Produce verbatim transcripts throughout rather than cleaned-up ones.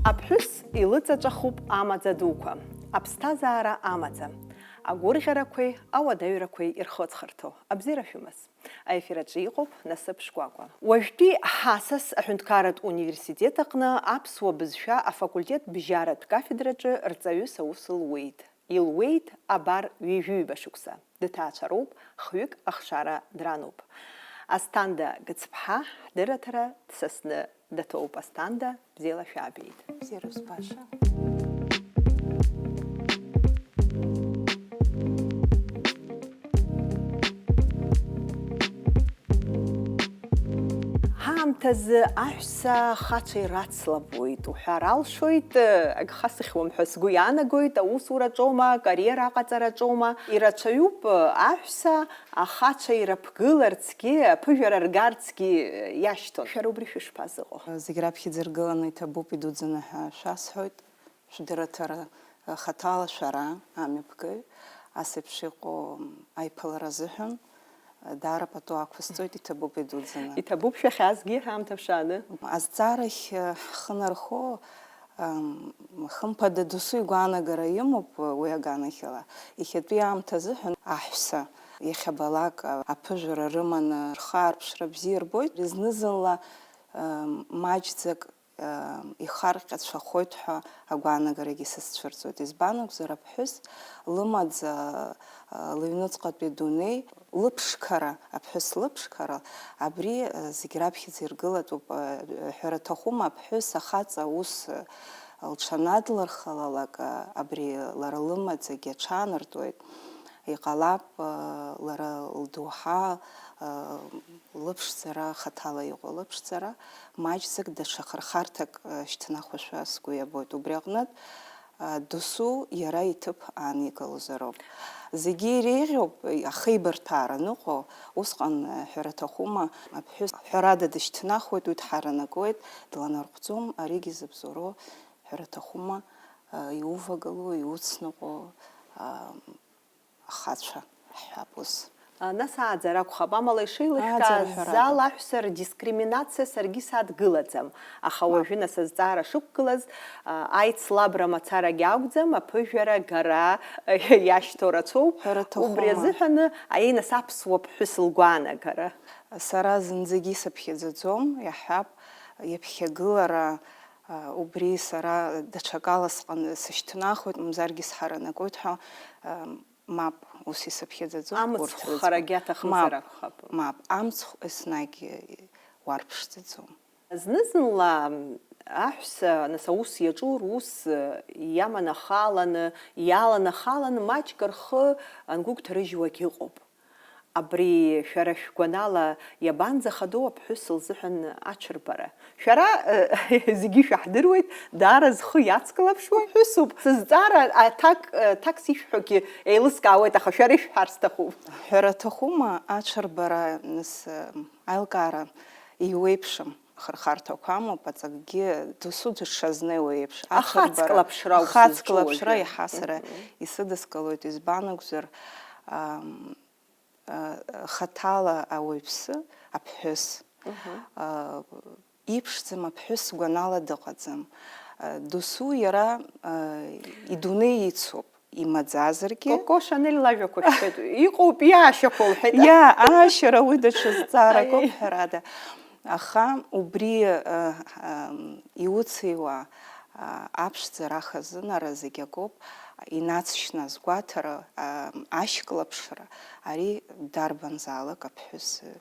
Аԥҳәыс илыҵаҵәахуп амаӡа дуқәа, аԥсҭазаара амаӡа, агәырӷьарақәеи ауадаҩрақәеи ирхыҵхырҭоу. Абзиара шәымаз. Аефир аҿы иҟоуп Насыԥ Шкәакәа. Уажәтәи ҳасас аҳәынҭқарратә университет аҟны аԥсуа бызшәа афакультет бжьаратә кафедраҿы рҵаҩыс аус луеит. Илуеит, абар, ҩажәи ҩба шықәса. Дҭаацәароуп, хҩык ахшара дрануп. Асҭанда Гыцԥҳа ҳдырраҭара дсасны даҭоуп. Асҭанда, бзиала шәаабеит. Бзиара узбаша. Ҳаамҭазы аҳәса ахацәа ирацлабуеит уҳәар алшоит, агха сыхьуам ҳәа сгәы иаанагоит, аусураҿоума, акариера аҟаҵараҿоума, ирацәаҩуп аҳәса ахацәа ирыԥгыларцгьы, аԥыжәара ргарцгьы иашьҭоу. Шәара убри шәышԥазыҟоу? Зегь раԥхьаӡа иргыланы иҭабуп идуӡӡаны ҳәа шәасҳәоит. Шәдырраҭара хаҭала шәара, амҩаԥгаҩ, ас еиԥш иҟоу аиԥылара азыҳәан, даара пату ақәысҵоит, иҭабуп идуӡӡаны. Иҭабуп шәахьазгьы ҳамҭа шәаны. Азҵаарахь ҳхы нархо, ам, хымԥада, досу игәаанагара имоуп уи аганахьала. Иахьатәи аамҭа азыҳәан аҳәса иахьабалак аԥыжәара рыманы рхы аарԥшра бзиа рбоит. Зны-зынла, ам, маҷӡак ихарҟьацәахоит ҳәа агәаанагарагьы сызцәырҵуеит. Избан акәзар, аԥҳәыс лымаӡа, лыҩныҵҟатәи адунеи, лыԥшқара, аԥҳәыс лыԥшқара, абри зегь раԥхьаӡа иргылатәуп. Ҳәара аҭахума, аԥҳәыс ахаҵа ус лҽанадлырхалалак, абри лара лымаӡагьы аҽаанартуеит. Иҟалап, лара лдоуҳа, лыԥшӡара, хаҭала иҟоу лыԥшӡара, маҷӡак даҽа хырхарҭак, э, шьҭнахуашәа сгәы иабоит. Убри аҟнытә, э, досу иара иҭыԥ ааникылозароуп. Зегьы иреиӷьуп, э, ахеибарҭәаара аныҟоу, усҟан, э, ҳәара аҭахума, аԥҳәыс ҳәарада дышьҭнахуеит, уи дҳаранакуеит, дланарҟәӡом, аригьы зыбзоуроу ҳәара аҭахума, э, иувагылоу, иуцныҟәо, э, ахацәа ҳҳәап ус. А, нас ааӡара акәхап, амала ишеилышәкааз, ааӡара ҳәарада, зал аҳәса рдискриминациа саргьы садгылаӡам. Аха, мап, уажәы, нас, азҵаара шықәгылаз, а, аицлабра мацарагьы акәӡам, аԥыжәара агара иашьҭоу рацәоуп. Ҳәара аҭахума? Убри азыҳәаны, аиеи, нас, аԥсуа ԥҳәыс лгәаанагара. Сара зынӡагьы исыԥхьаӡаӡом, иаҳҳәап, иаԥхьагылара, а, убри сара даҽакала сҟан-, сышьҭнахуеит, мамзаргьы сҳаранакуеит ҳәа, а, Мап, ус исыԥхьаӡаӡом. Амцхә урҭ рыӡбахә харагьы аҭахымзар, мап, акәхап. Мап, амцхә еснагь уарԥшӡаӡом. Зны-зынла аҳәса, нас, аус иаҿу рус иаманахаланы, иаланахаланы, маҷк рхы ангәыгәҭарыжьуагь ыҟоуп. Абри шәара шәгәанала иабанӡахадоу аԥҳәыс лзыҳәан аҽырбара? Шәара, э, зегьы шәаҳдыруеит, даара зхы иацклаԥшуа ԥҳәысуп. Сызҵаара аҭак, э, ҭак сишәҳәогьы еилыскаауеит, аха шәара ишәҳәар сҭахуп. Ҳәара аҭахума, аҽырбара, нас, э, аилкаара иуеиԥшым хырхарҭақәа амоуп, аҵакгьы досу дышазнеиуа еиԥш. Ахаҵклаԥшра ауп сызҿу уажәы. Ахаҵклаԥшра иаҳа сара, мгм, исыдыскылоит, избан акәзар, ам, а, хаҭала ауаҩԥсы, аԥҳәыс, мгм, а, иԥшӡам, аԥҳәыс гәанала дыҟаӡам. А, досу иара, а, идунеи ицуп, имаӡазаргьы. Коко Шанель лажәақәа шәҳәеит. Иҟоуп иаашьақәа лҳәеит. Иа, аашьара уи даҽа зҵаарак ауп, аиеи, ҳәарада. Аха убри, а, ам, иуцеиуа, а, аԥшӡара, ахазынара зегь акоуп, инацшьны азгәаҭара, а, ашьклаԥшра, ари дарбанзаалак аԥҳәыс, э,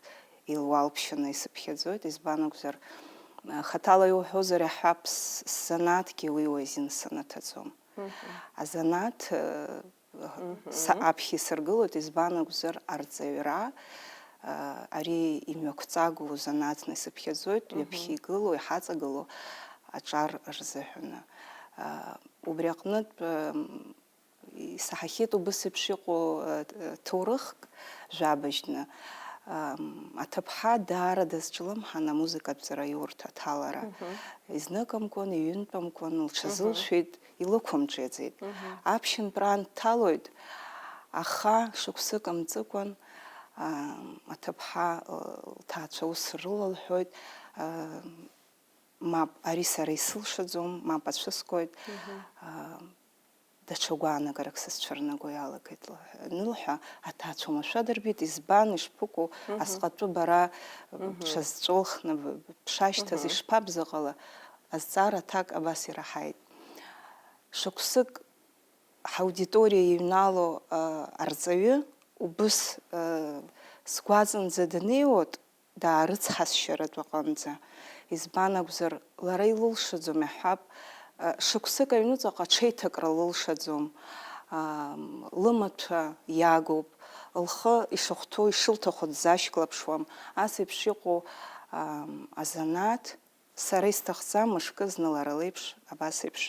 илуалԥшьаны исыԥхьаӡоит, избан акәзар, а, хаҭала иуҳәозар, иаҳҳәап, с-, сзанааҭгьы уи уаҩ азин санаҭаӡом. Мгм. Азанааҭ, э, Мгм. Са аԥхьа исыргылоит, избан акәзар, арҵаҩра, а, ари имҩақәҵагоу занааҭны исыԥхьаӡоит, мгм, ҩаԥхьа игылоу, иҳаҵагылоу аҿар рзыҳәаны. А, убри аҟнытә, м, исаҳахьеит убыс еиԥш иҟоу, а, т-, ҭоурыхк, жәабжьны. Ам, аҭыԥҳа даара дазҿлымҳан амузыкатә ҵараиурҭа аҭалара. Мгм. Изныкымкәан, иҩынтәымкәан, мгм, лҽазылшәеит, илықәымҿиаӡеит. Мгм. Аԥшьынтәра аан дҭалоит, аха шықәсык мҵыкәан, аа, аҭыԥҳа, лҭаацәа ус рылалҳәоит, аа, Мап, ари сара исылшаӡом, мап ацәыскуеит, аа, даҽа гәаанагарак сызцәырнаго иалагеит лҳәа-, анылҳәа, аҭаацәа уамашәа дырбеит, избан, ишԥыкәу, асҟатәы бара бҽазҵәылхны б-, б-, бшашьҭаз, ишԥабзыҟала, азҵаара аҭак абас ираҳаит. Шықәсык ҳаудиториа иҩнало, а, арҵаҩы убыс, а, сгәаҵанӡа данеиуоит, даарыцҳасшьаратә аҟынӡа. Избан акәзар, лара илылшаӡом, иаҳҳәап, а, шықәсык аҩнуҵаҟа аҽеиҭакра лылшаӡом, а, лымаҭәа иагуп, лхы ишахәҭоу, ишылҭаху дзашьклаԥшуам. Ас еиԥш иҟоу, а, азанааҭ Сара исҭахӡам мышкы зны лара леиԥш, абас еиԥш,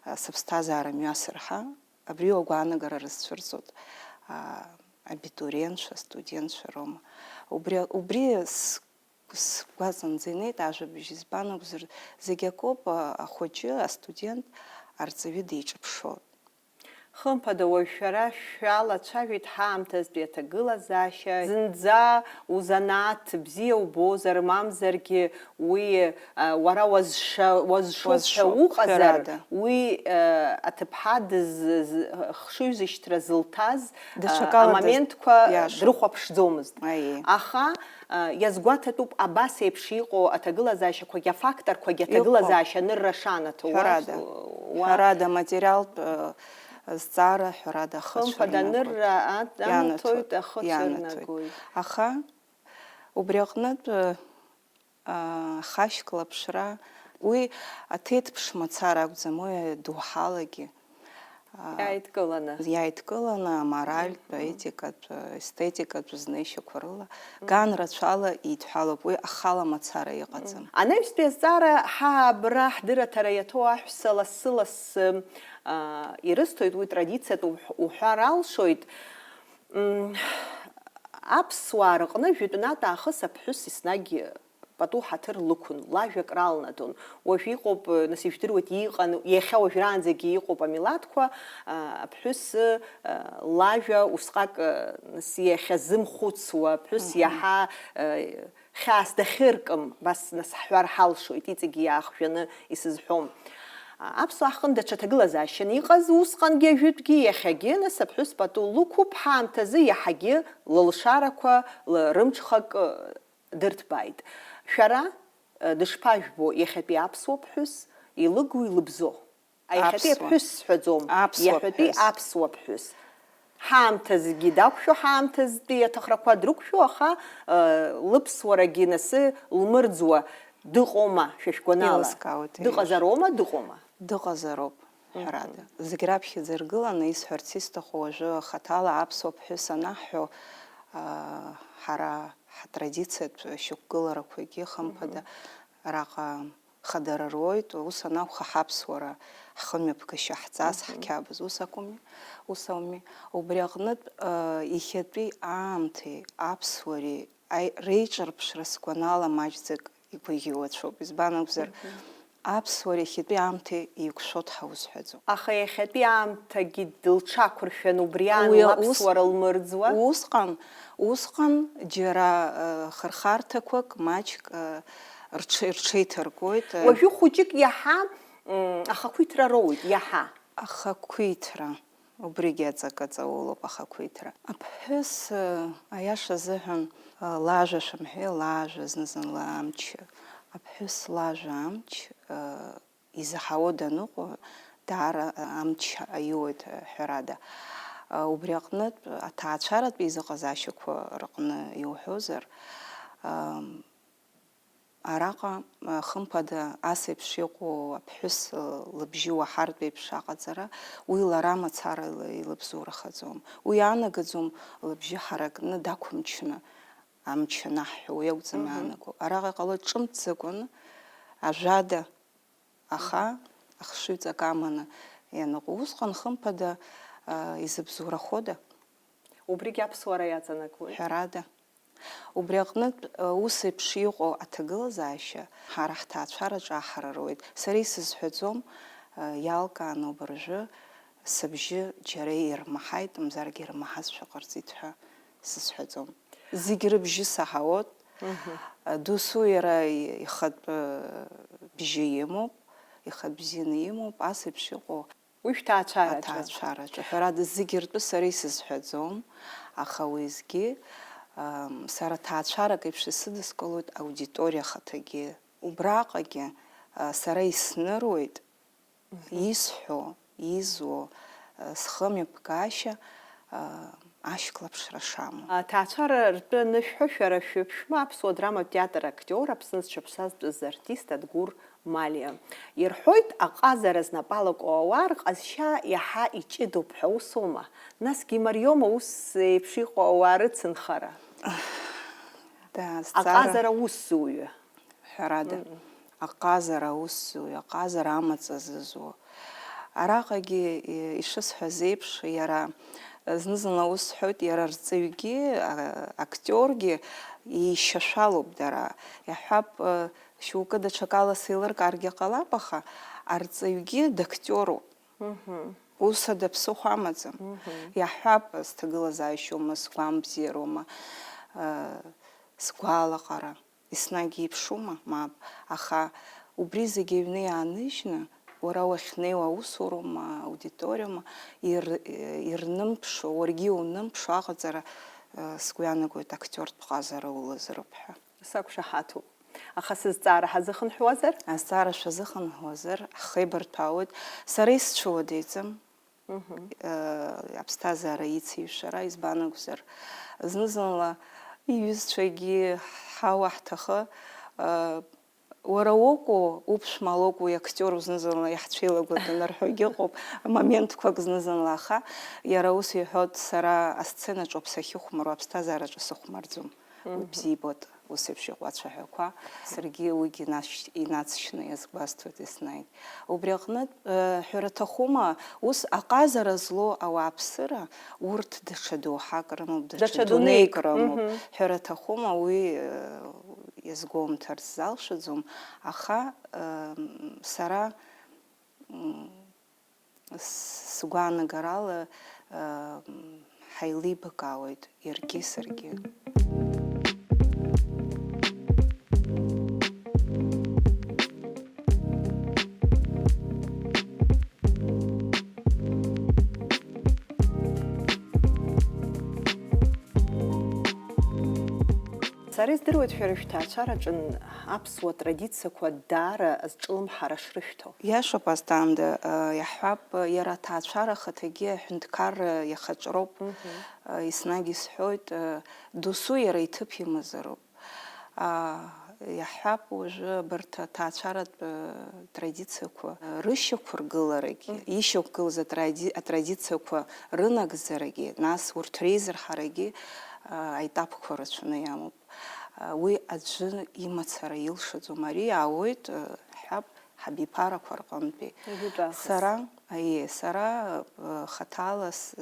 а, сыԥсҭазаара мҩасырҳа, абри агәаанагара рызцәырҵуеит, а, абитуриентцәа, астудентцәа роума. Убри, убри с-, сгәаҵанӡа инеит ажәабжь, избан акәзар, зегь акоуп, а, ахәыҷы, астудент арҵаҩы деиҿаԥшуеит. Хымԥада, уажә шәара шәалацәажәеит ҳаамҭазтәи аҭагылазаашьа. Зынӡа узанааҭ бзиа убозар, мамзаргьы уи, а, уара уазша-, уазшоз ҳәа Уазшоуп, уҟазар, ҳәарада. Уи, а, аҭыԥҳа дыз-, з-, хшыҩзышьҭра зылҭаз, а, Даҽакала даз-, амоментқәа иаша. Дрыхәаԥшӡомызт. Аиеи. Аха, а, иазгәаҭатәуп абас еиԥш иҟоу аҭагылазаашьақәагьы, афакторқәагьы Иҟоуп. Аҭагылазаашьа анырра шанаҭо. Уа-, Ҳәарада. Уа- Ҳәарада, материалтә, а, зҵаара, ҳәарада, ахы Хымԥада, цәырнагоит. Анырра а-, Ианаҭоит, анаҭоит, ахы ианаҭоит. Цәырнагоит. Аха убри аҟнытә, а, ахашьклаԥшра, уи аҭеҭԥш мацара акәӡам, уи адоуҳалагьы, а, Иааидкыланы. Иааидкыланы, аморальтә, Мгм. Аетикатә, аестетикатә знеишьақәа рыла, Мгм. Ган рацәала еидҳәалоуп, уи ахала мацара иҟаӡам. Мгм. Анаҩстәи азҵаара ҳа абра ҳдырраҭара иаҭоу аҳәса лассы-лассы, а, ирысҭоит, уи традициатә уҳ-, уҳәар алшоит. М, аԥсуаа рыҟны жәытәнатә аахыс аԥҳәыс еснагь пату ҳаҭыр лықәын, лажәа кралнаҵон. Уажә иҟоуп, нас ижәдыруеит, иҟан, иахьа уажәраанӡагьы иҟоуп амилаҭқәа, а, аԥҳәыс, а, лажәа усҟак, а, нас иахьазымхәыцуа, аԥҳәыс Мгм. Иаҳа, а, хьаас дахьыркым, абас нас ҳҳәар ҳалшоит, иҵегьы иаахжәаны исызҳәом. А, аԥсуаа ҳҟны даҽа ҭагылазаашьаны иҟаз, усҟангьы ажәытәгьы, иахьагьы, нас аԥҳәыс пату лықәуп, ҳаамҭазы иаҳагьы лылшарақәа ла-, рымҽхак, а, дырҭбааит. Шәара, а, дышԥажәбо иахьатәи аԥсуа ԥҳәыс, илыгу илыбзо? Иахьатәи Аԥсуа. Аԥҳәыс сҳәаӡом, Аԥсуа иахьатәи ԥҳәыс. Аԥсуа ԥҳәыс. Ҳаамҭазгьы дақәшәо, ҳаамҭазтәи аҭахрақәа дрықәшәо, аха, а, лыԥсуарагьы насы лмырӡуа дыҟоума, шәа шәгәанала? Еилыскаауеит, еиеш. Дыҟазароума, дыҟоума? Дыҟазароуп, Мгм. Ҳәарада. Зегь раԥхьаӡа иргыланы исҳәарц исҭаху, уажәы хаҭала аԥсуа ԥҳәыс анаҳҳәо, аа, ҳара ҳтрадициатә шьақәгыларақәагьы, хымԥада, Мгм. Араҟа хадара руеит, ус анакәха, ҳаԥсуара, ҳхымҩаԥгашьа, ҳҵас, Мгм. Ҳқьабз, ус акәыми? Ус ауми? Убри аҟнытә, ыы, иахьатәи аамҭеи аԥсуареи аи-, реиҿырԥшра сгәанала маҷӡак игәаӷьуацәоуп. Избан акәзар, Мгм. Аԥсуара иахьатәи аамҭеи еиқәшәо дҳаузҳәаӡом. Аха иахьатәи аамҭагьы дылҽақәыршәан, убри аан Уи ус-, лаԥсуара лмырӡуа? Усҟан, усҟан џьара, ыы, хырхарҭақәак маҷк, ыы, рҽ-, рҽеиҭаргоит, ыы. Уажәы хәыҷык иаҳа, м, ахақәиҭра роуеит, иаҳа. Ахақәиҭра. Убригьы аҵакы ҵаулоуп ахақәиҭра. Аԥҳәыс, ыы, аиаша азыҳәан, ыы, лажәа шәымҳәеи, лажәа зны-зынла амч, аԥҳәыс лажәа амч, ыы, изаҳауа даныҟоу, даара, ыы, амч аиуеит, ыы, ҳәарада. Ыы, убри аҟнытә, аҭаацәаратә еизыҟазаашьақәа рыҟны иуҳәозар, ыы, Араҟа, хымԥада, ас еиԥш иҟоу аԥҳәыс лыбжьы уаҳартә еиԥш аҟаҵара, уи лара мацара ил-, илыбзоурахаӡом. Уи иаанагаӡом лыбжьы ҳаракны дақәымчны амч анаҳҳәо, уи акәӡам Мгм. Иаанаго. Араҟа иҟалоит ҿымҭӡакәаны, ажәада, аха Мгм. Ахшыҩҵак аманы ианыҟоу. Усҟан, хымԥада, а, изыбзоурахода? Убригь аԥсуара иаҵанакуеит. Ҳәарада. Убри аҟнытә, ус еиԥш иҟоу аҭагылазаашьа ҳара ҳҭаацәараҿы аҳара руеит. Сара исызҳәаӡом, иалкааны убыржәы сыбжьы џьара ирмаҳаит, мзаргьы ирмаҳазшәа ҟарҵеит ҳәа сызҳәаӡом. Зегь рыбжьы саҳауеит. Мгм. Досу иара ихатә бжьы имоуп, ихатә бзианы имоуп, ас еиԥш иҟоу Уи шәҭаацәараҿы. Аҭаацәараҿы. Ҳәарада, зегьы ртәы сара исызҳәаӡом, аха уеизгьы, ам, сара ҭаацәарак еиԥш исыдыскылоит аудиториа ахаҭагьы. Убраҟагьы, а, сара исныруеит, исҳәо, изуо, а, схымҩаԥгашьа, а, ашьклаԥшра шамоу. Аҭаацәара ртәы анышәҳәо, шәара шәыԥшәма Аԥсуа драматә театр актиор, Аԥсны зҽаԥсазтәыз артист Адгәыр Малиа. Ирҳәоит, аҟазара знапала куо ауаа рҟазшьа иаҳа иҷыдоуп ҳәа, усоума? Насгьы имариоума ус еиԥш иҟоу ауаа рыцынхара? Да, азҵаара Аҟазара усзуҩы. Ҳәарада, аҟазара аусзуҩ, аҟазара амаҵ азызуа. Араҟагьы, е, ишысҳәаз еиԥш, иара, е, зны-зынла ус сҳәоит, иара арҵаҩгьы, а, актиоргьы еишьашәалоуп дара. Иаҳҳәап, е, шьоукы даҽакала сеилыркааргьы ҟалап, аха арҵаҩгьы дактиоруп. Ус ада ԥсыхәа амаӡам. Иаҳҳәап, сҭагылазаашьоума, сгәамбзиароума, э, сгәалаҟара, еснагь еиԥшума? Мап. Аха убри зегьы аҩны иааныжьны, уара уахьнеиуа аусуроума, аудиториоума, ир-, э, ирнымԥшуа, уаргьы иунымԥшуа аҟаҵара, э, сгәы иаанагоит актиортә ҟазара улазароуп ҳәа. Сақәшаҳаҭуп. Аха сызҵаара ҳазыхынҳәуазар? Азҵаара шәазыхынҳәуазар, ҳхеибарҭәаауеит. Сара исцәыуадаҩӡам, э, аԥсҭазаара ицеиҩшара, избан акәзар, зны-зынла иҩызцәагьы ҳауа ҳҭахы, э, уара уоукәу, уԥшәма лоукәу, актиор зны-зынла иаҳцәеилагоит анырҳәогьы ыҟоуп, моментқәак зны-зынла, аха иара ус иҳәоит, сара асценаҿоуп сахьыхәмаруа, аԥсҭазаараҿы сыхәмарӡом. Уи бзиа ибоит, ус еиԥш иҟоу ацәаҳәақәа. Саргьы уигьы инацшь-, инацшьны иазгәасҭоит еснагь. Убри аҟнытә, э, ҳәара аҭахума, ус аҟазара злоу ауааԥсыра, урҭ даҽа доуҳак рымоуп, даҽа Даҽа дунеик дунеик. Рымоуп. Ҳәара аҭахума, уи, э, иазгәоумҭар сзалшаӡом, аха, э, сара, м, Сгәаанагарала, ыы, ҳаилибакаауеит иаргьы саргьы. Сара издыруеит шәара шәҭаацәараҿы аԥсуа традициақәа даара зҿлымҳара шрышәҭо. Иашоуп, Асҭанда, э, иаҳҳәап, иара аҭаацәара ахаҭагьы аҳәынҭқарра иахаҿроуп. Э, еснагь исҳәоит, э, досу иара иҭыԥ имазароуп. А, иаҳҳәап, уажәы абарҭ аҭаацәаратә, э, традициақәа, э, рышьақәыргыларагьы, ишьақәгылаз атради-, атрадициақәа рынагӡарагьы, нас урҭ реизырҳарагьы, э, аетапқәа рацәаны иамоуп. Уи аӡәы имацара илшаӡом. Ари аауеит, ҳҳәап, ҳабиԥарақәа рҟынтәи. Ажәытә аахыс. Сара, аиеи, сара, хаҭала с-,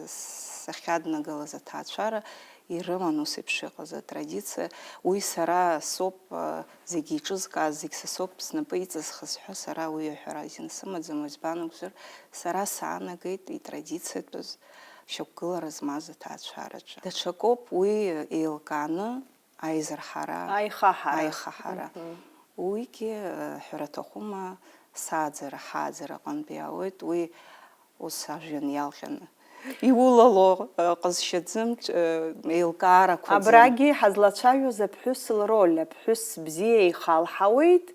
сахьаднагалаз аҭаацәара ирыман ус еиԥш иҟаз атрадициа. Уи сара соуп, зегьы иҿызкааз, зегь са соуп снапы иҵызхыз ҳәа сара уи аҳәара азин сымаӡам, избан акәзар, сара саанагеит итрадициатәыз шьақәгылара змаз аҭаацәараҿы. Даҽакоуп уи еилкааны, Аизырҳара, Аихаҳара. Аихаҳара. Мгм. Уигьы, э, ҳәара аҭахума, сааӡара, ҳааӡара аҟынтә иаауеит, уи ус ажәҩан иалҟьаны. Иулало, э, ҟазшьаӡым, э, еилкаарақәаӡам. Абрагьы ҳазлацәажәоз аԥҳәыс лроль, аԥҳәыс бзиа ихалҳауеит,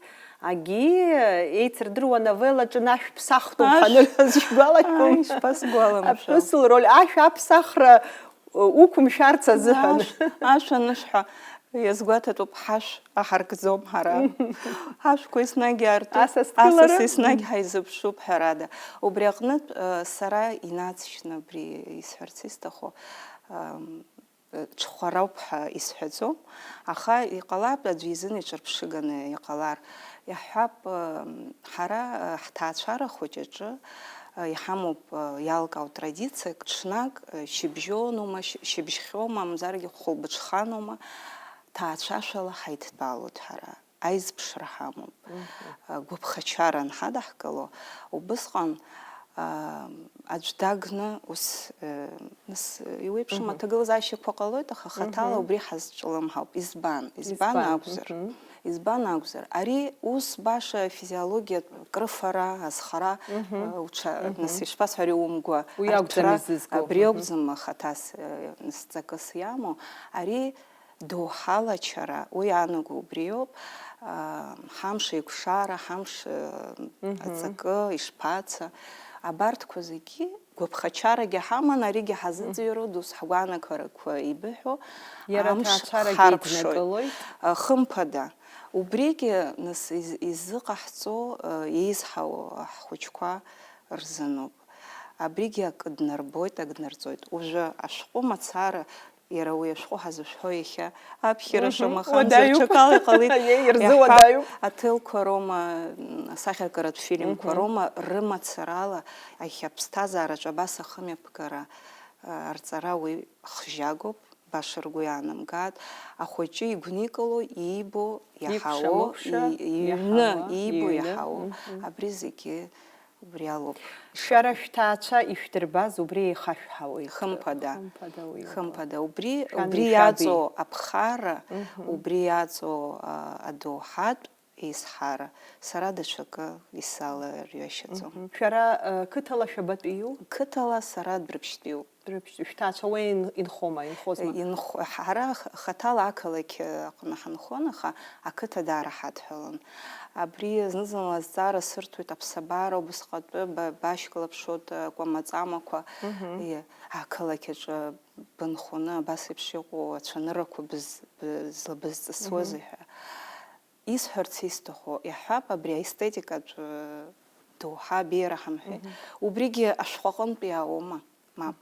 агьи, э, еицырдыруа новеллаҿы ашә ԥсахтәуп Ашә. Ҳанырҳәоз шәгәалашәом. Ааи, ишԥасгәаламшәо. Аԥҳәыс лроль, ашә аԥсахра уқәымшәарц азыҳәан. Ашә, ашә анышәҳәа, иазгәаҭатәуп, ҳашә аҳаркӡом ҳара. Ҳашәқәа еснагь иаартуп, Асасдкылара. Асас еснагь ҳаизыԥшуп, ҳәарада. Убри аҟнытә, э, сара инаҵшьны абри исҳәарц исҭаху, ам, э, ҽхәароуп ҳәа исҳәаӡом, аха иҟалап, аӡәы изын иҿырԥшыганы иҟалар. Иаҳҳәап, ы, ҳара, ы, ҳҭаацәара хәыҷ аҿы, ы, иҳамоуп, ы, иалкаау традициак, ҽнак, ы, шьыбжьонума, шь-, шьыбжьхьоума, мамзаргьы хәылбыҽханума, ҭаацәашәала ҳаидтәалоит ҳара. Аизԥшра ҳамоуп. Мгм. Ы, гәыԥхачара анҳадаҳкыло, убысҟан, ы, аӡә дагны ус, ы, нас, ы, иуеиԥшым Мгм. Аҭагылазаашьақәа ҟалоит, аха хаҭала Мгм. Убри ҳазҿлымҳауп. Избан? Избан Избан? Акәзар? Мгм. Избан акәзар, ари ус баша физиологиатә крыфара, азхара, э, уҽа-, нас ишԥасҳәари, умгәа Уи акәӡам арҭәра, изызго. Абри Мгм. акәӡам хаҭас, э, нас ҵакыс иамоу. Ари доуҳала ачара, уи иаанаго убриоуп, а, ҳамш еиқәшара, ҳамш, э, аҵакы, ишԥаца, абарҭқәа зегьы гәаԥхачарагьы ҳаман, аригьы ҳазыӡырҩуа, дус ҳгәаанагарақәа еибыҳәо, Иара амш аҭаацәарагьы харԥшоит. еиднакылоит. А, хымԥада, убригьы, нас, из-, изыҟаҳҵо, а, еизҳау ҳхәыҷқәа рзыноуп. Абригьы акы днарбоит, ак днарҵоит. Уажәы ашәҟәы мацара, иара уи ашәҟәы ҳазышәҳәо иахьа, аԥхьара Мгм. шамахамзар, Уадаҩуп. ҽакала иҟалеит. Иеи, ирзы Иаҳҳәап, уадаҩуп. Аҭелқәа роума, м, асахьаркыратә фильмқәа Мгм. роума рымацарала иахьа аԥсҭазаараҿы абас ахымҩаԥгара, а, арҵара уи хжьагоуп, баша ргәы иаанамгааит. Ахәыҷы игәникыло, иибо иаҳауо, Икәша-мыкәша и-, иҩны, иаҳауа, иибо иҩны. иаҳауо, Мгм. абри зегьы убри алоуп. Шәара шәҭаацәа ишәдырбаз убри еихашәҳауеит. Хымԥада. Хымԥада уи. Хымԥада, убри, Шәан убри ишәаби? иаҵоу аԥхара, Мгм. Убри иаҵоу, а, адоуҳатә еизҳара, сара даҽакы исаларҩашьаӡом. Мгм. Шәара, э, қыҭала шәабатәиу? Қыҭала сара Дәрыԥшьтәиуп. Дәрыԥшьтәи. Шәҭаацәа уа ин-, инхома, инхозма? Инх-, ҳара х-, хаҭала ақалақь аҟны ҳанхон, аха ақыҭа даара ҳадҳәалан. Абри зны-зынла азҵаара сырҭоит, аԥсабара убасҟатәы ба-, башьклаԥшуеит, акәамаҵамақәа, Мгм. и-, ақалақь аҿы бынхоны абас еиԥш иҟоу ацәаныррақәа быз-, бызлабызҵысуазеи Мгм. ҳәа. Исҳәарц исҭаху, иаҳҳәап, абри аестетикатә, э, доуҳа абеиара ҳамҳәеи. Мгм. Убригьы ашәҟәы аҟынтә иаауоума? Мап.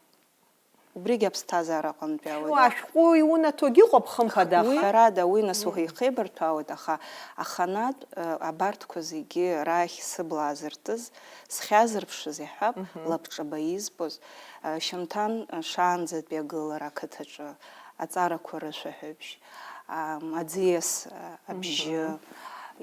Убригьы аԥсҭазаара аҟынтә иаауеит. Уа, ашәҟәы иунаҭогьы ыҟоуп, хымԥада, аха. Уи ҳәарада, уи нас Мгм. уҳәихеибарҭәаауеит, аха аханатә, э, абарҭқәа зегьы рахь сыбла аазыртыз, схьазырԥшыз, иаҳҳәап, Мгм. лабҿаба избоз, э, Шьамҭан, э, шаанӡатәи агылара ақыҭаҿы аҵарақәа рышәаҳәабжь, ам, аӡиас, а, абжьы, Мгм.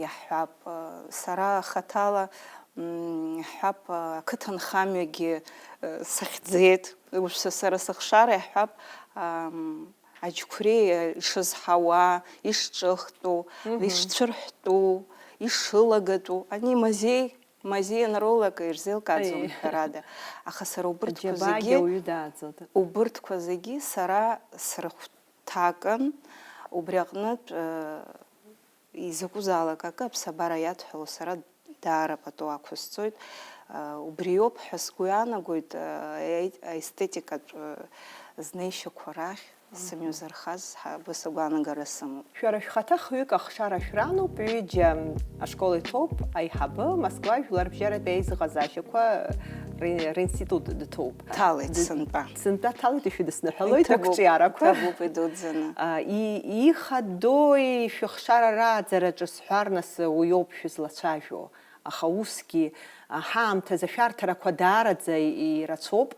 иаҳҳәап, а, сара хаҭала, м, иаҳҳәап, а, ақыҭанхамҩагьы, а, сыхьӡеит. Уажә са-, сара сыхшара, иаҳҳәап, ам, аџьқәреи, а, ишызҳауа, ишҿыхтәу, Мгм. ишцәырҳәтәу, ишылагатәу, ани мазеи Мазеи анроулак ирзеилкааӡом, Аиеи. ҳәарада. Аха сара убырҭқәа Аџьабаагьы зегьы, ауаҩы дааӡоит. Убырҭқәа зегьы сара срыхәҭакын, убри аҟнытә, э, изакәызаалак акы аԥсабара иадҳәало сара даара пату ақәысҵоит. Э, убриоуп ҳәа сгәы иаанагоит, э, аи-, аестетикатә, э, знеишьақәа рахь. Сымҩа зырхаз ҳа-, баса гәаанагара сымоуп. Шәара шәхаҭа хҩык ахшара шәрануп, ҩыџьа ашкол иҭоуп, аиҳабы, Москва жәларбжьаратәи аизыҟазаашьақәа ри-, ринститут дҭоуп. Ҭалеит Д-, сынтәа. Сынтәа ҭалеит, ишәыдысныҳәалоит Иҭабуп, ақәҿиарақәа. Иҭабуп, идуӡӡаны. А, и-, ихадои шәыхшара рааӡараҿы сҳәар, нас, уиоуп шәызлацәажәо. Аха усгьы, а, ҳаамҭазы ашәарҭарақәа даараӡа ирацәоуп.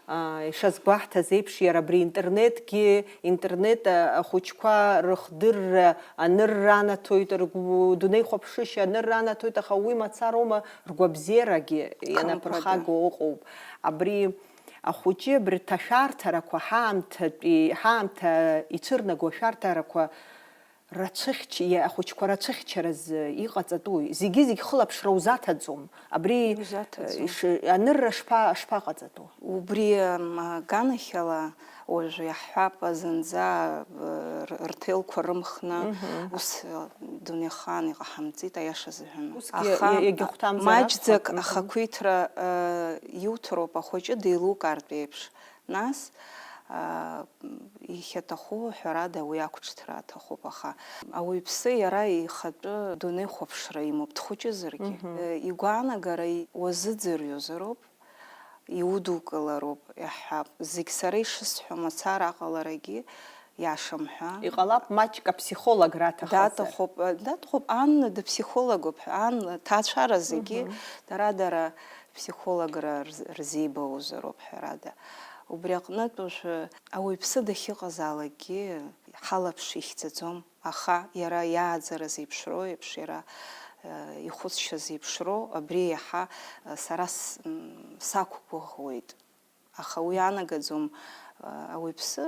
А, ишазгәаҳҭаз еиԥш, иара абри интернетгьы, интернет, а, ахәыҷқәа рыхдырра анырра анаҭоит, ргәы-, дунеихәаԥшышьа анырра анаҭоит, аха уи мацароума, ргәабзиарагьы Хымԥада. Ианаԥырхаго ыҟоуп. Абри ахәыҷы абри ашәарҭарақәа ҳаамҭатәи, ҳаамҭа ицәырнаго ашәарҭарақәа Рацәыхьч-, иа-, ахәыҷқәа рацәыхьчаразы иҟаҵатәуи? Зегьы-зегь хылаԥшра узаҭаӡом. Абри, Иузаҭаӡом. Иш-, анырра шԥа-, шԥаҟаҵатәу? Убри, м, аганахьала, уажә иаҳҳәап, зынӡа, э, р-, рҭелқәа рымхны, Мгм. ус, э, дунеихаан иҟаҳамҵеит, аиаша азыҳәан. Усгьы Аха иа-, иагьахәҭамзар маҷӡак акәхап, мгм. ахақәиҭра, э, иуҭароуп, ахәыҷы деилукаартә еиԥш. Нас, аа, ихьаҭаху, ҳәарада, уи ақәҿҭра аҭахуп, аха ауаҩԥсы иара ихатәы дунеихәаԥшра имоуп, дхәыҷызаргьы. Мгм. Э, игәаанагара и-, уазыӡырҩуазароуп, иудукылароуп, иаҳҳәап. Зегь сара ишысҳәо мацара аҟаларагьы иашам ҳәа. Иҟалап, маҷк аԥсихолог раҭахазар. Даҭахуп, э, даҭахуп, Анна дыԥсихологуп ҳәа, Анна, ҭаацәара зегьы, Мгм. дара-дара ԥсихологра рз-, рзеибаузароуп, ҳәарада. Убри аҟнытә уажәы ауаҩԥсы дахьыҟазаалакгьы ҳалаԥш ихьӡаӡом, аха иара иааӡара зеиԥшроу еиԥш, иара, э, ихәыцшьа зеиԥшроу, абри иаҳа, э, сара с-, м, сақәгәыӷуеит. Аха уи анагаӡом, э, ауаҩԥсы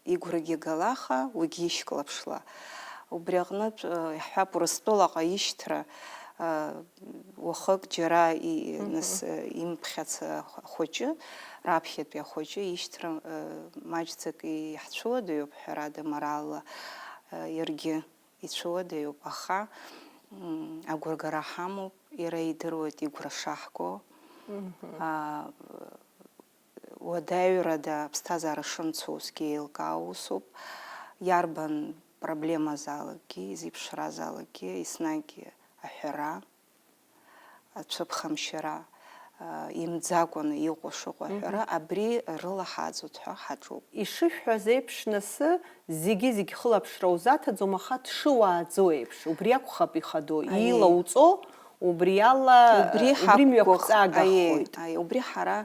игәрагьы галаха, уигьы ишьклаԥшла. Убри аҟнытә, э, иаҳҳәап, Урыстәылаҟа ишьҭра, э, уахык џьара и-, нас, э, имԥхьац ахәыҷы, раԥхьатәи ахәыҷы ишьҭра, э, маҷӡак иаҳцәыуадаҩуп, ҳәарада, моралла, э, иаргьы ицәыуадаҩуп, аха, м, агәыргара ҳамоуп, иара идыруеит игәра шаҳго. А, уадаҩрада аԥсҭазаара шымцо усгьы еилкаау усуп. Иарбан проблемазаалакгьы, зеиԥшразаалакгьы, еснагь аҳәара, ацәыԥхамшьара, а, имӡакәаны иҟоу шыҟоу аҳәара, абри рыла ҳааӡоит ҳәа ҳаҿуп. Ишышәҳәаз еиԥш, нас, зегьы-зегь хылаԥшра узаҭаӡом, аха дшыуааӡо еиԥш, убри акәхап ихадоу, Аиеи. Илауҵо, убри ала, Убри убри ҳақәгәыӷ-, мҩақәҵагахоит. Аиеи, аиеи, убри ҳара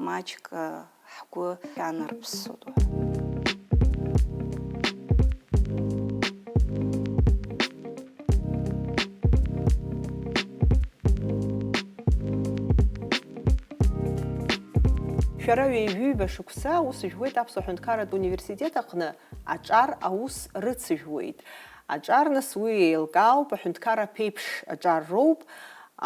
маҷк, а, ҳгәы ианарԥсоит уҳәа. Шәара ҩажәи ҩба шықәса аус жәуеит Аԥсуа Ҳәынҭқарратә Университет аҟны, аҿар аус рыцыжәуеит. Аҿар, нас, уи еилкаауп, аҳәынҭқарра ԥеиԥш аҿар роуп,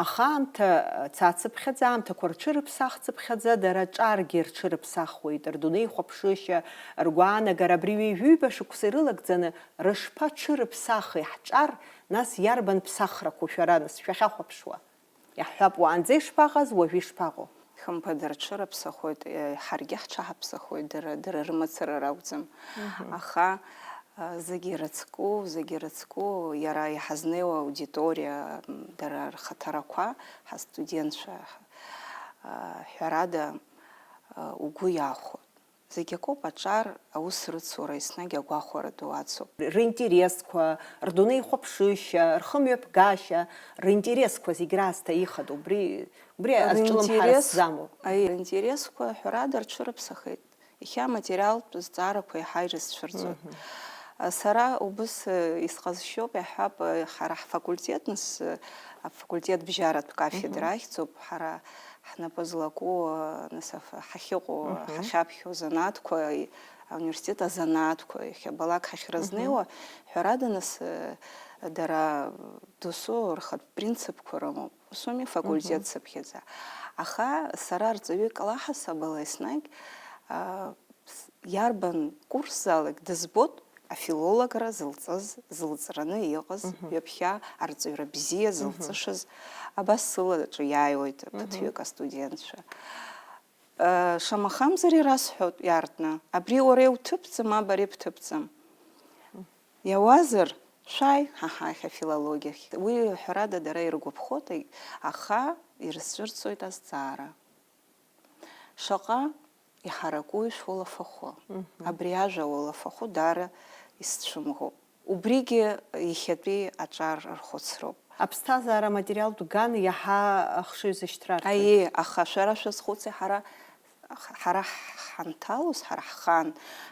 аха аамҭа цацыԥхьаӡа, аамҭақәа рҽырыԥсахцыԥхьаӡа, дара аҿаргьы рҽырыԥсахуеит, рдунеихәаԥшышьа, ргәаанагара, абри ҩажәи ҩба шықәса ирылагӡаны рышԥаҽырыԥсахи ҳҿар, нас иарбан ԥсахрақәоу шәара, нас, шәахьахәаԥшуа? Иаҳҳәап, уаанӡа ишԥаҟаз, уажәы ишԥаҟоу? Хымԥада, рҽырыԥсахоит, е, ҳаргьы ҳҽаҳаԥсахоит, дара, дара рымацара ракәӡам. Аха, а, зегьы ирыцку, зегьы ирыцку, иара иҳазнеиуа аудиториа, м, дара рхаҭарақәа, ҳастудентцәа, а, ҳәарада, а, угәы иахәоит. Зегь акоуп, аҿар аус рыцура еснагь агәахәара ду ацуп. Ринтересқәа, рдунеихәаԥшышьа, рхымҩаԥгашьа, ринтересқәа зегь раасҭа ихадоу, убри, убри азҿлымҳара Ринтерес-, сзамоуп. Аи, ринтересқәа, ҳәарада, рҽырыԥсахеит. Иахьа аматериалтә зҵаарақәа еиҳа ирызцәырҵуеит. Мгм. Сара убыс, э, исҟазшьоуп, иаҳҳәап, э, ҳара ҳфакультет, нас, э, афакультет бжьаратә кафедра Мгм. Ахьӡуп, ҳара ҳнапы злаку, э, нас аф-, ҳахьыҟоу, Мгм. Ҳахьаԥхьо занааҭқәа, и-, ауниверситет азанааҭқәа иахьабалак ҳахьрызнеиуа, Мгм. Ҳәарада, нас, э, дара досу рхатә принципқәа рымоуп. Ус ауми, факультет Мгм. Сыԥхьаӡа. Аха сара арҵаҩы калаҳасабала еснагь, а, с-, иарбан курсзаалак дызбоит афилологра зылҵыз, зылҵраны иҟаз, Мгм. Ҩаԥхьа арҵаҩра бзиа Мгм. Зылҵышаз, абас сылаҿы иааиуеит Мгм. Ԥыҭҩык астудентцәа. Э, шамахамзар ирасҳәоит иаартны, абри уара иуҭыԥӡам, аб ари бҭыԥӡам. Иауазар, шәааи, ҳа ҳахь афилологиахь. Уи, ҳәарада, дара иргәаԥхоит, аха ирызцәырҵуеит азҵаара. Шаҟа иҳаракуи шәулафахәы? Мгм. Абри ажәа улафахәы даара исцәымӷуп. Убригьы иахьатәи аҿар рхәыцроуп. Аԥсҭазаара аматериалтә ган иаҳа ахшыҩ зышьҭра арҭоит. Аиеи, аха шәара шәазхәыци, ҳара, ҳара ҳанҭалоз, ҳара ҳхаан,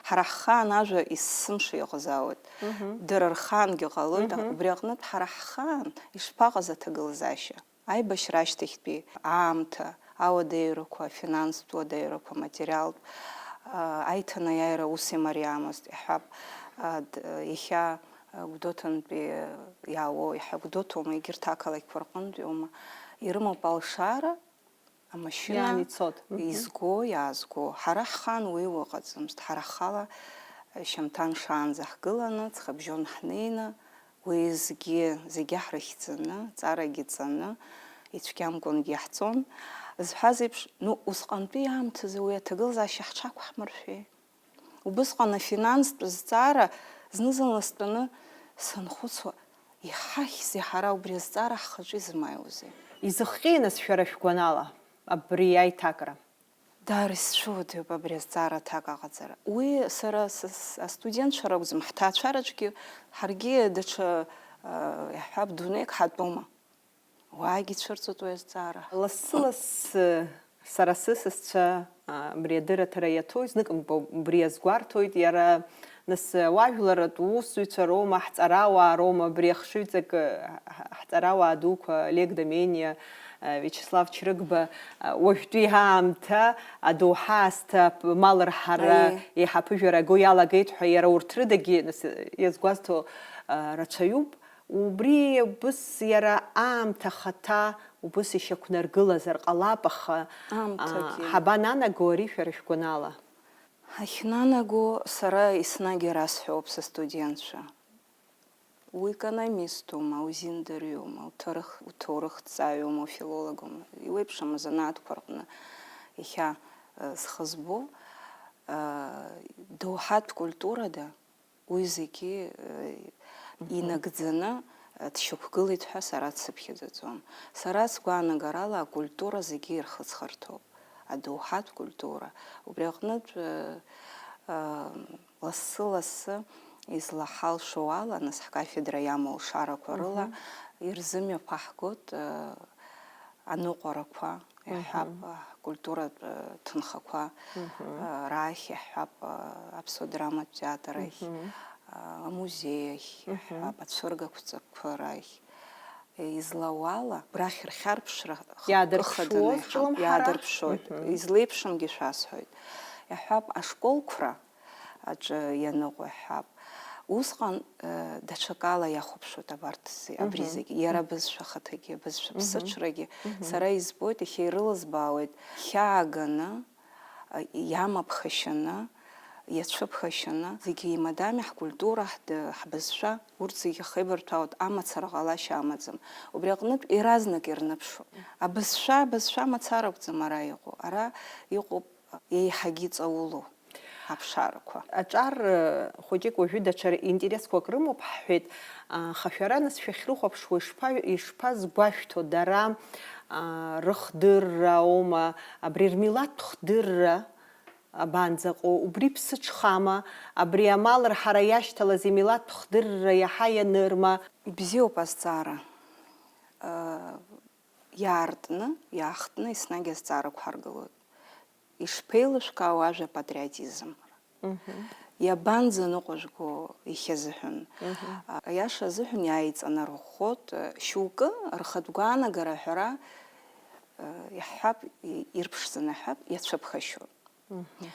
ҳара ҳхаан ажәа есымша иаӷзаауеит. Мгм. Дара рхаангьы ҟалоит, Мгм. Убри аҟнытә ҳара ҳхаан ишԥаҟаз аҭагылазаашьа? Аибашьра ашьҭахьтәи аамҭа, ауадаҩрақәа, афинанстә уадаҩрақәа, аматериалтә, а, аиҭанеиааира ус имариамызт, иаҳҳәап, а, д-, иахьа, а, Гәдоуҭантәи иаауоу, иаҳа Гәдоуҭоума, егьырҭ ақалақьқәа рҟынтәиума, ирымоуп алшара, амашьына Иаан ицот. Мгм. Изго, иаазго. Ҳара ҳхаан уи ыҟаӡамызт. Ҳара ҳхала, а, шьамҭан шаанӡа ҳгыланы, ҵхыбжьон ҳнеины, уеизгьы зегьы ҳрыхьӡаны, ҵарагьы ҵаны, ицәгьамкәангьы иаҳҵон. Зҳәаз еиԥш, ну, усҟантәи аамҭазы уи аҭагылазаашьа ҳҽақәҳмыршәеи? Убысҟан афинанстә зҵаара зны-зынла стәаны санхәыцуа, иҳахьзеи ҳара убри азҵаара ҳхаҿы изымааиуазеи? Изыхҟьеи, нас, шәара шәгәанала абри аиҭакра? Даара исцәыуадаҩуп абри азҵаара аҭак аҟаҵара. Уи сара с-, с-, астудентцәа ракәӡам, ҳҭаацәараҿгьы ҳаргьы даҽа, а, иаҳҳәап, дунеик ҳатәоума? Уаагьы ицәырҵуеит уи азҵаара. Лассы-лассы сара сысасцәа, а, абри адырраҭара иаҭоуи, зныкымкәа убри азгәарҭоит, иара Нас, уажәларратә усзуҩцәа роума, ҳҵарауаа роума, абри ахшыҩҵакы ҳ-, ҳ-, ҳҵарауаа дуқәа Олег Домениа, Виачеслав Чрыгба, уажәтәи аамҭа адоуҳа аасҭа п-, мал рҳара Аиеи. Еиҳа аԥыжәара аго иалагеит ҳәа иара урҭ рыдагьы, нас, иазгәазҭо, Рацәаҩуп, убри убыс иара аамҭа ахаҭа убыс ишьақәнаргылазар ҟалап, аха, Аамҭагьы. Ҳабананаго ари шәара шәгәанала? Ахьнанаго, сара еснагь ирасҳәоуп сыстудентцәа. Уекономистума, узиндариума, уҭарых-, уҭоурыхҭҵааҩума, уфилологума, иуеиԥшым азанааҭқәа рҟны иахьа, э, зхы збо, э, доуҳатә культурада уи зегьы, э, Мгм. инагӡаны, э, дшьақәгылеит ҳәа сара дсыԥхьаӡаӡом. Сара сгәаанагарала акультура зегьы ирхыҵхырҭоуп. Адоуҳатә культура. Убри аҟнытә, э, э, лассы-лассы излаҳалшо ала, нас ҳкафедра иамоу лшарақәа рыла Мгм. ирзымҩаԥаҳгоит, э, аныҟәарақәа, Мгм. иаҳҳәап, ҳкультуратә, э, ҭынхақәа, Мгм. э, рахь, иаҳҳәап, э, аԥсуа драматә театр ахь, Мгм. э, амузеи ахь, Мгм. иаҳҳәап, ацәыргақәҵақәа рахь. Излауала, рахь рхьарԥшра х-, Иаадырԥшуоз хыхаданы иҳам-, ҿлымҳара? Иаадырԥшуеит. Мгм. Излеиԥшымгьы шәасҳәоит. Иаҳҳәап, ашколқәра аҿы ианыҟоу иаҳҳәап. Усҟан, э, даҽакала иахәаԥшуеит абарҭ зе-, абри Мгм. зегьы. Иара Мгм. абызшәа ахаҭагьы, абызшәа Мгм. ԥсыҽрагьы. Мгм. Сара избоит, иахьа ирылызбаауеит, хьааганы, а, иамаԥхашьаны, иацәыԥхашьаны, зегьы еимадами ҳкультура, ҳд-, ҳбызшәа, урҭ зегьы ахеибарҭәаауеит, амацара ҟалашьа амаӡам. Убри аҟнытә иаразнак ирныԥшуп. Абызшәа, абызшәа мацара акәӡам ара иҟоу, ара иҟоуп еиҳагьы иҵаулоу аԥшаарақәа. Аҿар, э, хәыҷык уажәы даҽа интересқәак рымоуп ҳҳәеит, аха шәара нас шәахьрыхәаԥшуа ишԥа-, ишԥазгәашәҭо дара, а, рыхдырра аума, абри рмилаҭтә хдырра? Абанӡаҟоу, убри ԥсыҽхама, абри амал рҳара иашьҭалаз имилаҭтә хдырра иаҳа ианырма? Ибзиоуп азҵаара. Э, иаартны, иаахтны еснагь азҵаарақәа ҳаргылоит. Ишԥеилышәкаау ажәа патриотизм? Мгм. Иабанӡаныҟәыжәго ихьазыҳәан? Мгм. А, аиаша азыҳәан иааиҵанарӷәӷәоит, э, шьоукы рхатә гәаанагара аҳәара, э, иаҳҳәап, и-, ирԥшӡаны ҳҳәап, иацәыԥхашьоит. Мгм.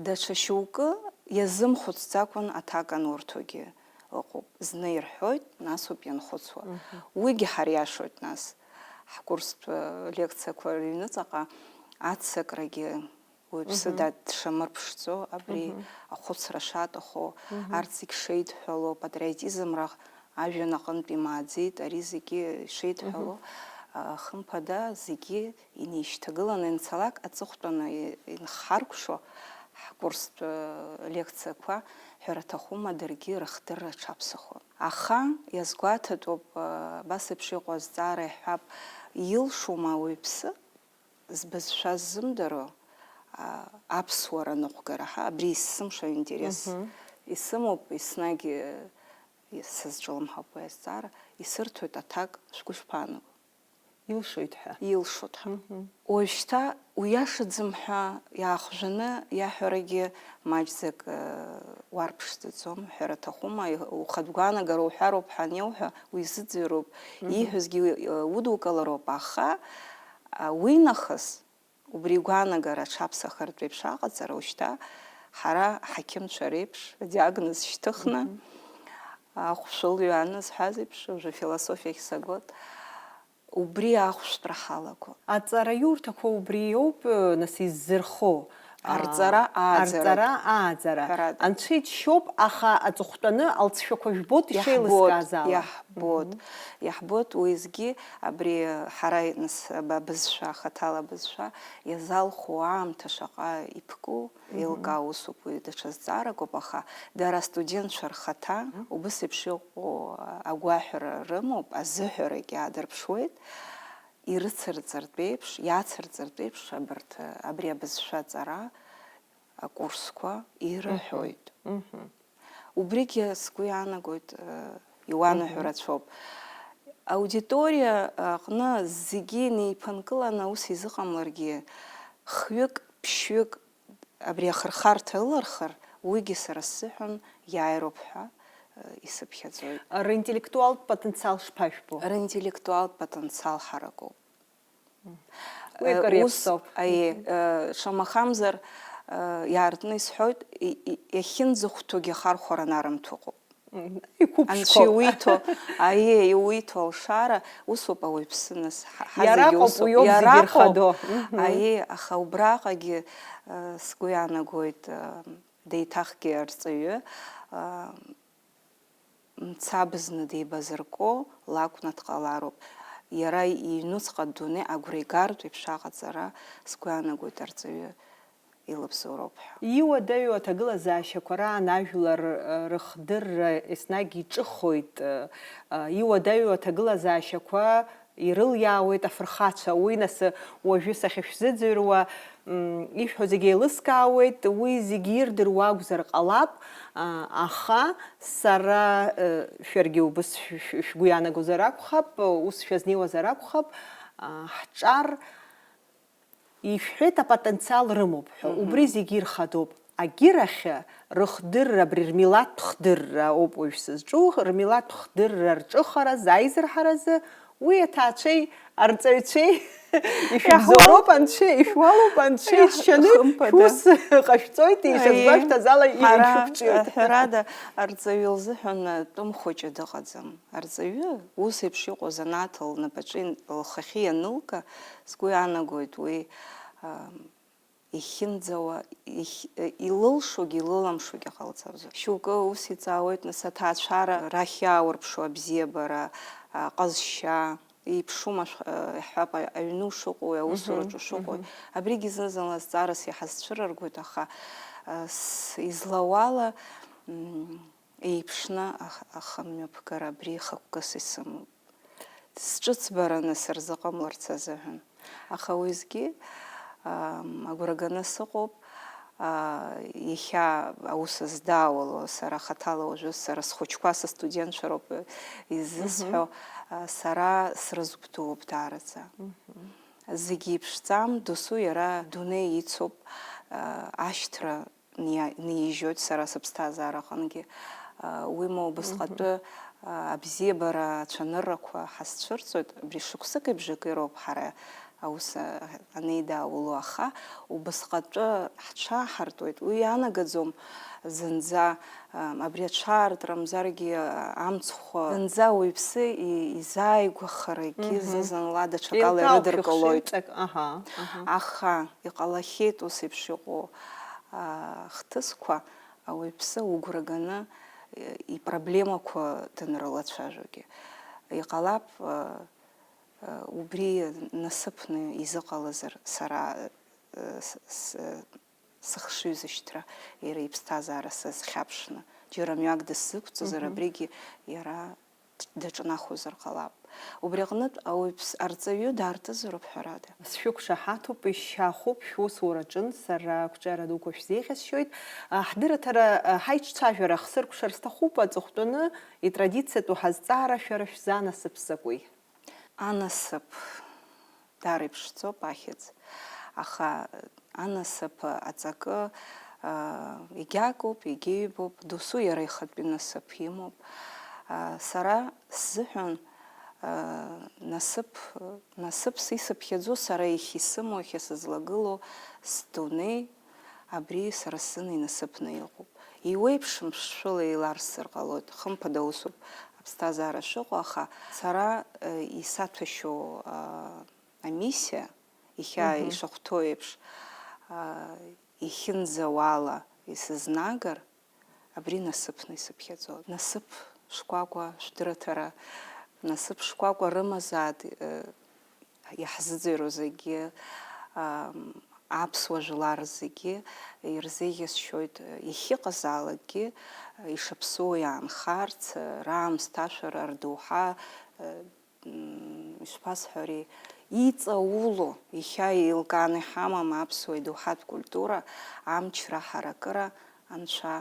Даҽа шьоукы иазымхәыцӡакәан аҭак анурҭогьы ыҟоуп, зны ирҳәоит, насоуп ианхәыцуа. Мгм. Уигьы ҳариашоит нас. Ҳкурстә лекциақәа рыҩныҵаҟа аццакрагьы уаҩԥсы Мгм. дадшамырԥшӡо, абри Мгм. ахәыцра шаҭаху, Мгм. арҭ зегь шеидҳәало, патриотизмра ажәҩан аҟынтә имааӡеит, ари зегьы шеидҳәало, Мгм. а, хымԥада, зегьы инеишьҭагыланы ианцалак, аҵыхәтәаны и-, инхаркәшо ҳкурстә, э, лекциақәа, ҳәара аҭахума, даргьы рыхдырра аҽаԥсахуан. Аха иазгәаҭатәуп, э, абас еиԥш иҟоу азҵаара иаҳҳәап, илшома ауаҩԥсы збызшәа ззымдыруа, а, аԥсуара ныҟәгара, ҳа, абри есымша интерес Мгм. исымоуп, еснагь, э, сызҿлымҳауп уи азҵаара, исырҭоит аҭак, шәгәы шԥаанаго? Илшоит ҳәа. Илшоит ҳәа. Мгм. Уажәшьҭа уиашаӡам ҳәа иаахжәаны иаҳәарагьы маҷӡак, э, уарԥшӡаӡом, ҳәара аҭахума, и-, ухатә гәаанагара уҳәароуп ҳәа аниауҳәа, уизыӡырҩроуп, Мгм. ииҳәозгьы, э, удукылароуп, аха, а, уинахыс убри игәаанагара аҽаԥсахартә еиԥш аҟаҵара ушьҭа ҳара ҳақьымцәа реиԥш адиагноз шьҭыхны, Мгм. ахәшәылҩа анызҳәаз еиԥш, уажәы афилософиахь сагоит. Убри ахәшәтәра ҳалагон. Аҵараиурҭақәа убри иоуп, нас, иззырхо. Арҵара, аа, ааӡара. Арҵара, ааӡара. Ҳәарада. Анцәа иџьшьоуп, аха аҵыхәтәаны алҵшәақәа жәбоит Иаҳбоит, ишеилыскааз ала. Иаҳбоит. Мгм. Иаҳбоит уеизгьы абри ҳара, нас, аб-, абызшәа, хаҭала абызшәа иазалху аамҭа шаҟа иԥку, Мгм. еилкаау усуп, уи даҽа зҵааракоуп, аха дара астудентцәа рхаҭа Мгм. убыс еиԥш иҟоу агәаҳәара рымоуп, азыҳәарагьы аадырԥшуеит, ирыцырҵартә еиԥш, иацырҵартә еиԥш абарҭ, абри абызшәа аҵара акурсқәа ирыҳәоит. Мгм. Мгм. Убригьы сгәы иаанагоит, э, иуанаҳәо Мгм. рацәоуп. Аудиториа аҟны зегьы инеиԥынкыланы аус изыҟамларгьы, хҩык, ԥшьҩык абри ахырхарҭа ылархыр, уигьы сара сзыҳәан иааироуп ҳәа, э, исыԥхьаӡоит. Ринтеллектуалтә потенциал шԥажәбо? Ринтеллектуалтә потенциал ҳаракуп. Уи акыр Э, ус, иаԥсоуп. Аиеи, Мгм. э, шамахамзар, э, иаартны исҳәоит, и-, и-, иахьынӡахәҭоугьы ахархәара нарымҭо ыҟоуп. Анцәа иуиҭо, аиеи, иуиҭо алшара, усоуп ауаҩԥсы, нас, ҳа-, ҳазегьы иараҟоуп, усоуп. Уиоуп зегьы ирхадоу. Мгм. Аиеи, аха убраҟагьы, э, сгәы иаанагоит, э, деиҭахгьы арҵаҩы, э, мцабзны деибазыркуа лакәны дҟалароуп. Иара иҩнуҵҟа адунеи агәра игартә еиԥш аҟаҵара, сгәы иаанагоит, арҵаҩы илабзоуроуп ҳәа. Иуадаҩу аҭагылазаашьақәа раан ажәлар, э, рыхдырра еснагь иҿыхоит, э, э, иуадаҩу аҭагылазаашьақәа ирылиаауеит афырхацәа. Уи нас, э, уажәы сахьышәзыӡырҩуа, м, ишәҳәо зегьы еилыскаауеит, уи зегьы ирдыруа акәзар ҟалап, а, аха сара, э, шәаргьы убыс шә-, шә-, шәгәы иаанагозар акәхап, ус шәазнеиуазар акәхап, а, ҳҿар Ишәҳәеит, апотенциал рымоуп ҳәа. Мгм. Убри зегьы ирхадоуп. Агьырахьы рыхдырра, абри рмилаҭтә хдырра ауп уажә сызҿу, рмилаҭтә хдырра рҿыхаразы, аизырҳаразы, уи аҭаацәеи арҵаҩцәеи ишәыбзоуроуп, анцәа ишәуалуп, анцәа иџьшьаны шәус ҟашәҵоит, ишазгәашәҭаз ала ишәықәҿиоит. Ҳәарада, арҵаҩы лзыҳәан тәым хәыҷы дыҟаӡам. Арҵаҩы ус еиԥш иҟоу азанааҭ лнапаҿы лхахьы ианылга, сгәы иаанагоит уи, ам, ихьынӡауа, ихь-, илылшогьы, илыламшогьы ҟалҵаразы. Шьоукы ус иҵаауеит, нас, аҭаацәара рахь иааурԥшуа абзиабара, аҟазшьа, иԥшума шә-, иаҳҳәап, аҩны ушыҟоуи, аусураҿы ушыҟоуи. Мгм, мгм. Абригьы зны-зынла зҵаарас иҳазцәырыргоит, аха, а, с-, излауала, м, еиԥшны ах-, ахымҩаԥгара абри хықәкыс исымоуп. Сҿыцбараны сырзыҟамларц азыҳәан. Аха уеизгьы, ам, агәра ганы сыҟоуп, а, иахьа аус здаауало, сара хаҭала уажәы сара схәыҷқәа, сыстудентцәа роуп изысҳәо, мгм, а, сара срызгәдууп даараӡа. Мгм. Зегьы иԥшӡам, досу иара дунеи ицуп, а, ашьҭра ниа-, нижьоит сара сыԥсҭазаараҟынгьы. А, уимоу, убасҟатәы, мгм, а, абзиабара ацәаныррақәа ҳазцәырҵуеит, абри шықәсыки бжаки роуп ҳара аус, а, анеидауло, аха убасҟатәы ҳҽаҳартуеит. Уи ианагаӡом зынӡа, а, абри аҽаартра мзаргьы, а, амцхә, зынӡа уаҩԥсы и-, изааигәахарагьы, мгм, зны-зынла даҽакала ирыдыркылоит. Еилкаауп шәыхшыҩҵак, аҳа, аҳа. Аха иҟалахьеит ус еиԥш иҟоу, а, хҭысқәа, ауаҩԥсы угәра ганы, э, ипроблемақәа данрылацәажәогьы. Иҟалап, э, э, убри насыԥны изыҟалазар сара, э, с-, с-, сыхшыҩзышьҭра, иара иԥсҭазаара сазхьаԥшны. Џьара мҩак дысзықәҵозар, мгм, абригьы иара даҿнахуазар ҟалап. Убри аҟнытә ауаҩԥс-, арҵаҩы даарҭызароуп, ҳәарада. Сшәықәшаҳаҭуп, ишьшьаахуп шәусураҿын, сара ақәҿиара дуқәа шәзеиӷьасшьоит. А, ҳдырраҭара, а, ҳаиҿцәажәара хсыркәшар сҭахуп, аҵыхәтәаны итрадициатәу ҳазҵаара шәара шәзы анасыԥ закәи? Анасыԥ. Даара иԥшӡоуп ахьӡ, аха анасыԥ аҵакы, аа, егьагоуп, егьаҩбоуп, досу иара ихатәи насыԥ имоуп. Аа, сара сзыҳәан, аа, насыԥ, насыԥс исыԥхьаӡо, сара иахьа исымоу, иахьа сызлагылоу сдунеи, абри сара сзын инасыԥны иҟоуп. Иуеиԥшым ԥшшәыла еиларсыр ҟалоит, хымԥада усуп аԥсҭазаара шыҟоу, аха сара, э, исаҭәашьоу, а, амиссиа, иахьа, мгм, ишахәҭоу еиԥш, а, ихьынӡауала исызнагар, абри насыԥны исыԥхьаӡоит. Насыԥ шкәакәа шәдырраҭара, насыԥ шкәакәа рымазааит, э, иаҳзыӡырҩуа зегьы, ам, аԥсуа жәлар зегьы ирзеиӷьасшьоит, э, иахьыҟазаалакгьы, э, ишаԥсуоу иаанхарц, э, раамсҭашәара, рдоуҳа, э, м, ишԥасҳәари, иҵаулоу, иахьа еилкааны иҳамам аԥсуа идоуҳатә культура, амчра, ҳаракыра, Анцәа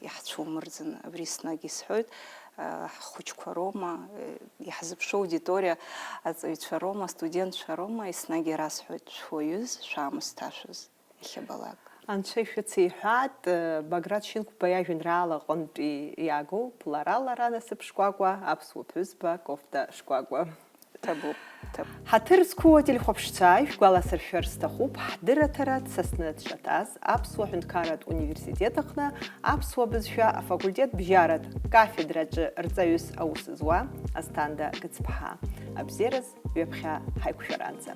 иаҳцәумырӡын. Абри еснагь исҳәоит, а, ҳхәыҷқәа роума, э, иаҳзыԥшу аудиториа аҵаҩцәа роума, астудентцәа роума, еснагь ирасҳәоит, шәуаҩыз, шәаамысҭашәаз. Иахьабалак. Анцәа ишәыцеиҳәааит, э, Баграт Шьынқәба иажәеинраала аҟынтәи иаагоуп, лара, лара насыԥ шкәакәа, аԥсуа ԥҳәызба кофта шкәакәа. Ҭабуп, ҭабуп. Ҳаҭыр зқәу ателехәаԥшцәа, ишәгәаласыршәар сҭахуп, ҳдырраҭара дсасны дшаҭаз Аԥсуа Ҳәынҭқарратә университет аҟны аԥсуа бызшәа афакультет бжьаратә кафедраҿы рҵаҩыс аус зуа Асҭанда Гыцԥҳа. Абзиараз, ҩаԥхьа ҳаиқәшәаранӡа.